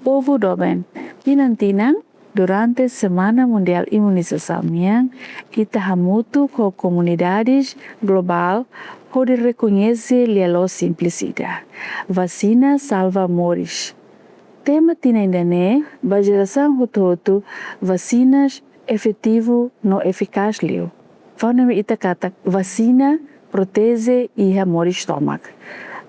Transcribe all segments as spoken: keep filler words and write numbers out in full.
Povu doben, tinan-tinan, durante Semana Mundiál Imunizasaun nian, ita hamutuk ho komunidade globál hodi rekoñese lia-loos simples ida: vasina salva moris. Tema tinan ida-ne'e, ba jerasaun hotu-hotu, vasinas efetivu no efikás liu. Fó-hanoin ba ita katak vasina proteje iha moris tomak.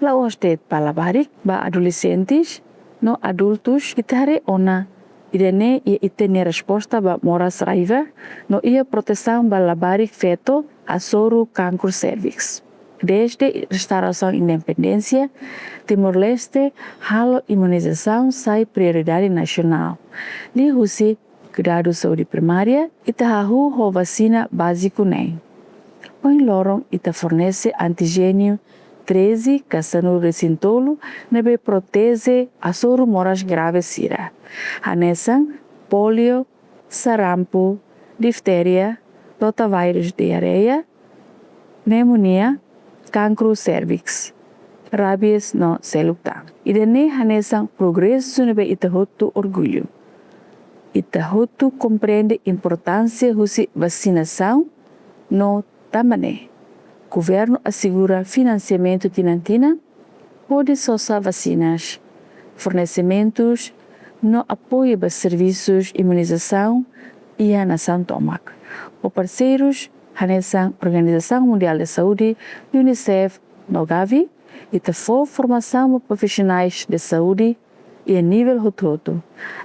La'ós de'it ba labarik, ba adolexentes no adultus, ita haree ona ida-ne'e iha ita-nia resposta ba moras raiva no iha protesaun ba labarik feto hasoru kankru sérviks. Desde restaurasaun independénsia, Timor-Leste halo imunizasaun sai prioridade nasionál. Liuhusi kuidadu saúde primária, ita hahú ho vasina báziku neen. Ohin loron ita fornese antijéniu treze ka sanulu-resin-tolu ne'ebé proteje hasoru moras grave sira, hanesan pólio, sarampu, difteria, rotavírus diarreia, pneumonia, kankru sérviks, rabies no seluk tan. Ida-ne'e hanesan progresu ne'ebé ita hotu orgullu. Ita hotu komprende importánsia husi vasinasaun no tanba ne'e governu asegura finansiamentu tinan-tinan hodi sosa vasinas, fornesimentus no apoiu ba servisus imunizasaun iha nasaun tomak, ho parseirus hanesan Organizasaun Mundiál de Saúde, UNICEF no Gavi. Ita fó formasaun ba profisionais de saúde iha nivel hotu-hotu,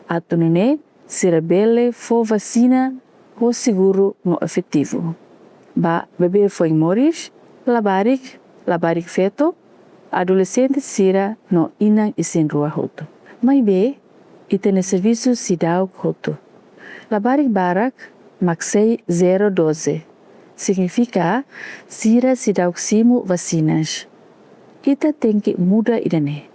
atu nune'e sira bele fó vasina ho seguru no efetivu ba bebé foin moris, labarik, labarik feto, adolexente sira no inan isin-rua hotu. Maibé, ita-nia servisu seidauk hotu. Labarik barak mak sei zero doze. Signifika sira seidauk simu vasinas. Ita tenke muda ida-ne'e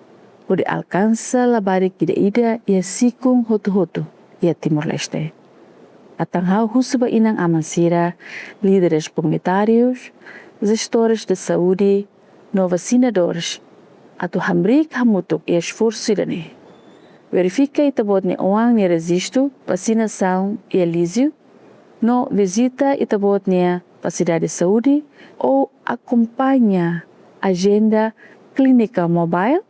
hodi alkansa labarik ida-idak iha sikun hotu-hotu iha Timor-Leste. Entaun ha'u husu ba inan-aman sira, líderes komunitárius, jestores de saúde no vasinadores atu hamriik hamutuk iha esforsu ida-ne'e. Verifika ita-boot nia oan nia rejistu vasinasaun iha Lísio no vizita ita-boot nia fasilidade saúde ou akompaña ajenda klínika mobile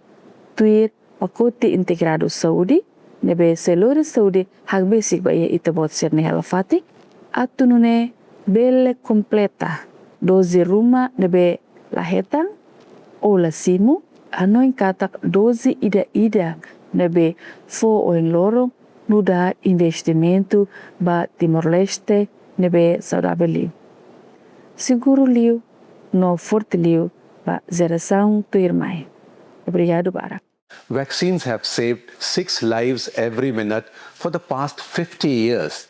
tuir pakote integradu saúde ne'ebé setór saúde hakbesik ba iha ita-boot sira-nia hela-fatin, atu nune'e bele kompleta doze ruma ne'ebé la hetan ou la simu, hanoin katak doze ida-idak ne'ebé fó ohin loron nu'udar investimentu ba Timor-Leste ne'ebé saudavel liu, seguru liu no forte liu ba jerasaun tuirmai. Obrigadu barak. Vaccines have saved six lives every minute for the past fifty years.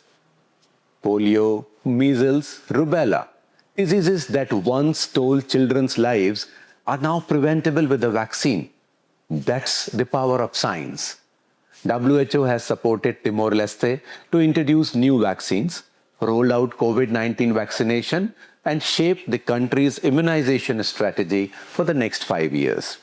Polio, measles, rubella, diseases that once stole children's lives are now preventable with a vaccine. That's the power of science. W H O has supported Timor-Leste to introduce new vaccines, roll out COVID nineteen vaccination, and shape the country's immunization strategy for the next five years.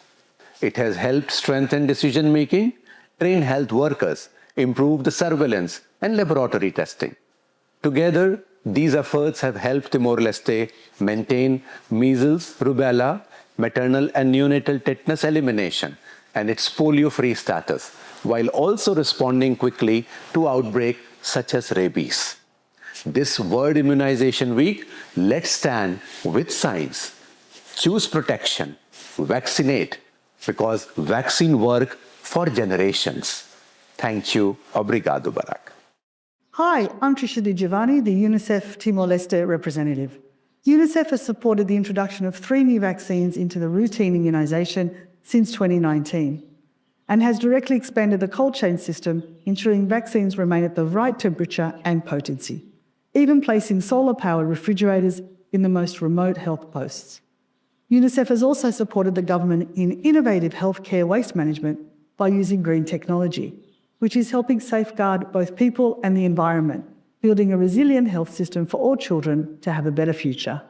It has helped strengthen decision making, train health workers, improve the surveillance and laboratory testing. Together, these efforts have helped Timor-Leste maintain measles, rubella, maternal and neonatal tetanus elimination, and its polio-free status, while also responding quickly to outbreaks such as rabies. This World Immunization Week, let's stand with science. Choose protection. Vaccinate, because vaccine work for generations. Thank you. Obrigado, Barak. Hi, I'm Trisha Di Giovanni, the UNICEF Timor-Leste representative. UNICEF has supported the introduction of three new vaccines into the routine immunisation since twenty nineteen and has directly expanded the cold chain system, ensuring vaccines remain at the right temperature and potency, even placing solar-powered refrigerators in the most remote health posts. UNICEF has also supported the government in innovative healthcare waste management by using green technology, which is helping safeguard both people and the environment, building a resilient health system for all children to have a better future.